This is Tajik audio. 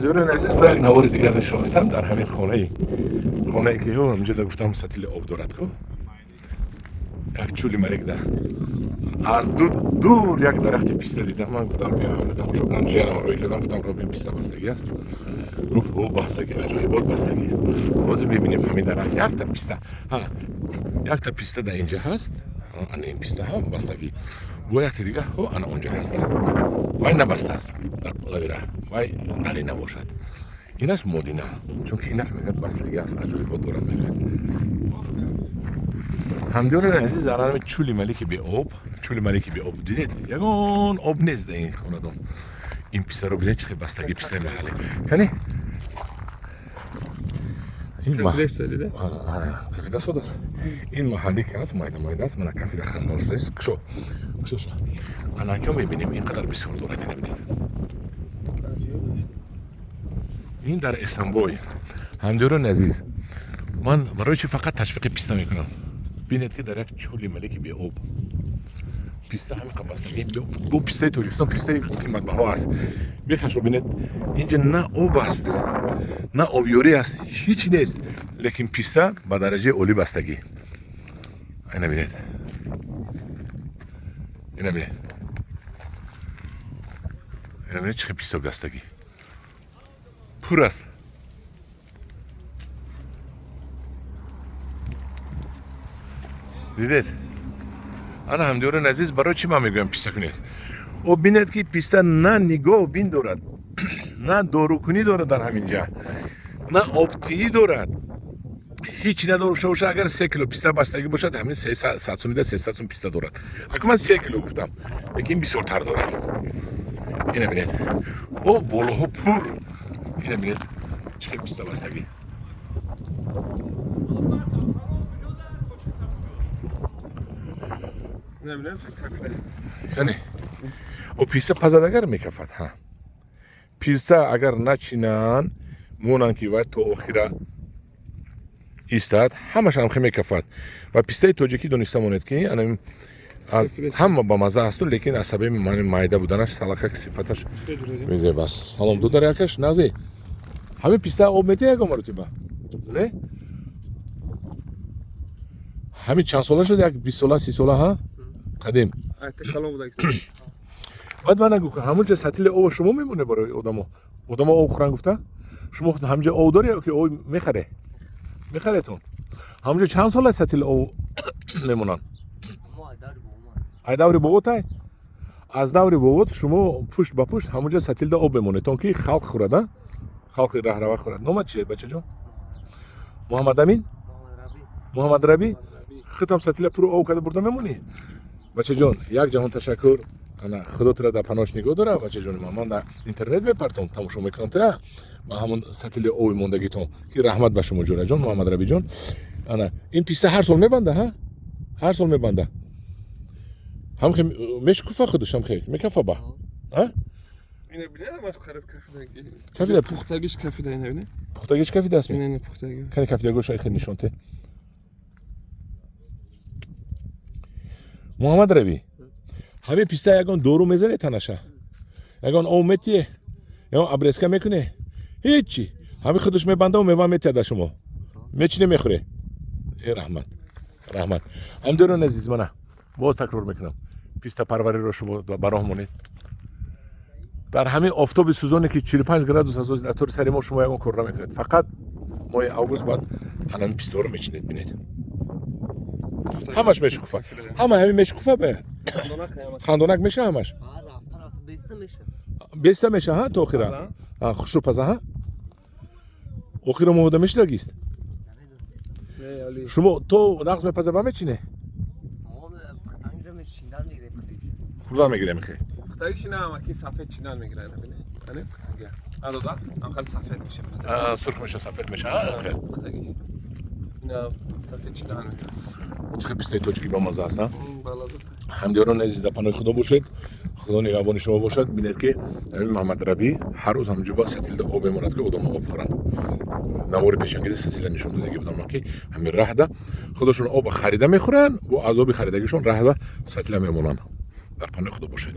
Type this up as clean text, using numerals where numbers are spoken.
Дӯрони азиз, ба як навори дигар нишон медиҳам дар ҳамин хонае ки ҳамҷода гуфтам, сатили об дорад ку, як чӯли маликда аз дур як дарахти писта дидам. Ман гуфтам, биё, ҳама тамошо кунам. Ҷиянам рӯй кардам, гуфтам, робин, писта бастагӣ аст. Гуфт, о, бастагӣ, аҷоибот бастагӣ. Ҳозир мебинем, ҳамин дарахт якта писта, якта писта дар инҷа ҳаст. Ана ин писта ҳам бастагӣ, бо якта дига ана онҷа ҳаст, вай набастааст дар лаби раҳ, вай нарина бошад, инаш модина, чунки инаш мегӯяд, бастагӣ аст, аҷоибот дорад, мегӯяд. Ҳамдиёрони азиз, дар ҳами чӯли малики беоб, чӯли малики беоб, дидед, ягон об нест дар ин хонадон. Ин пистаро бинед, чӣ хел бастагӣ, пистаи маҳаллӣ. Кани, кафида содааст. Ин маҳаллӣ ки аст, майда майда аст, мана кафида хандон шудааст. Кушо, кушоша, анака мебинем, ин қадар бисёр дорад. Ина бинед, ин дар Эсанбой. Ҳамдиёрони азиз, ман барои чи фақат ташвиқи писта мекунам? Бинед, ки дар як чӯли малики беоб писта ҳамин қа бастагӣ. Бо пистаи Тоҷикистон пистаи қиматбаҳо аст. Бехашро бинед, инҷа на об аст, на обёрӣ аст, ҳеҷ нест, лекин писта ба дараҷаи олӣ бастагӣ. Ина бинед, ина бинед, ина бинед, чӣ хел писта бастагӣ, пур аст. Дидед? Ана, ҳамдиёрони азиз, барои чӣ ман мегӯям писта кунед? О, бинед, ки писта на нигоҳ бин дорад, на дорукунӣ дорад дар ҳамин ҷа, на обтиӣ дорад, ҳеҷ надошта бошад. Агар 3 кило писта бастагӣ бошад, ҳамин 100 сумида 300 сум писта дорад. Аку ман 3 кило гуфтам, лекин бисёртар дорад. Ина бинед, о, болоҳо пур. Ина бинед, чӣ хел писта бастагӣ. Яъне о, писта пазад, агар мекафад. Ҳа, писта агар начинанд, монанд, ки вай то охира истад, ҳамаш ҳамхе мекафад. Ва пистаи тоҷикӣ, дониста монед, ки ҳама ба мазза асту, лекин аз сабаби майда буданаш салакак сифаташ мезеб аст. Салом, дудар якаш назе. Ҳамин писта об метиҳ ягон маротиба? Не, ҳамин чанд сола шуд? Як 20 сола, 30 сола, ҳа, қадим. Баъд ман нагӯ, ҳамунҷа сатили оба шумо мемоне барои одамо, одамо об хӯран гуфта. Шумо ҳамҷа об дорӣ ё ки об мехаре? Мехаретон? Ҳамунҷа чанд сола сатили об мемонанд? Ай даври боботай, аз даври бобот шумо пушт ба пушт ҳамунҷа сатилда об мемонетон, ки халқ хӯрад, а халқи раҳрава хӯрад. Номат чие, бачаҷон? Муҳаммадамин, Муҳаммадрабӣ. Худам сатила пур об карда бурда мемонӣ. Бачаҷон, як ҷаҳон ташаккур. Ана, Худо тура дар паноҳш нигоҳ дора, бачаҷони ман. Ман дар интернет мепартом, тамошо мекунам та ба ҳамон сатили оби мондагитон, ки раҳмат ба шумо, ҷӯраҷон Муҳаммадрабиҷон. Ана ин писта ҳар сол мебанда, ҳа, ҳар сол мебанда, ҳамхе мешкуфа, худаш ҳамхе мекафа ба. Кафида, пухтагиш кафида, ина бинед. Пухтагиш кафидааст? Ина пухтаги. Кани, кафидагоша хел нишон те, Муҳаммад Рабӣ. Ҳамин писта ягон дору мезане танаша, ягон об метие, ягон обрезка мекуне? Ҳечи, ҳамин худаш мебандаву мева метиҳада, шумо мечине, мехӯре. Э, раҳмат, раҳмат. Ҳамдиёрони азиз, мана боз такрор мекунам, пистапарвариро шумо ба роҳ монед. Дар ҳамин офтоби сӯзоне, ки 45 градус аст дар тори сари мо, шумо ягон кор намекунед, фақат моҳи август баъд ҳанами пистаҳоро мечинед. Бинед, ҳамаш мешукуфа, ҳама ҳамин мешукуфа, бояд хандонак меша, ҳамаш беста меша, ҳа, то охира хушрӯ паза, ҳа, охира моҳода мешидагист. Шумо то нағз мепаза, ба мечине, хурда мегирем хе. Сафед чинан мегирад, сафед меша. Сурх меша, сафед меша. Сафед чинан мегирад. Чӣ хел пистаи тоҷикӣ бамаза аст, ҳамдиёрони азиз, дар паноҳи Худо бошед, Худо нигаҳбони шумо бошад. Бинед, ки ҳамин Муҳаммадрабӣ ҳар рӯз ҳамҷо ба сатилда об мемонад, ки одамо об хӯранд. Навори пешангида сатила нишон додагӣ будам, ки ҳамин раҳда худошон оба харида мехӯранд, бо аз оби харидагишон раҳда сатила мемонанд. Дар паноҳи Худо бошед.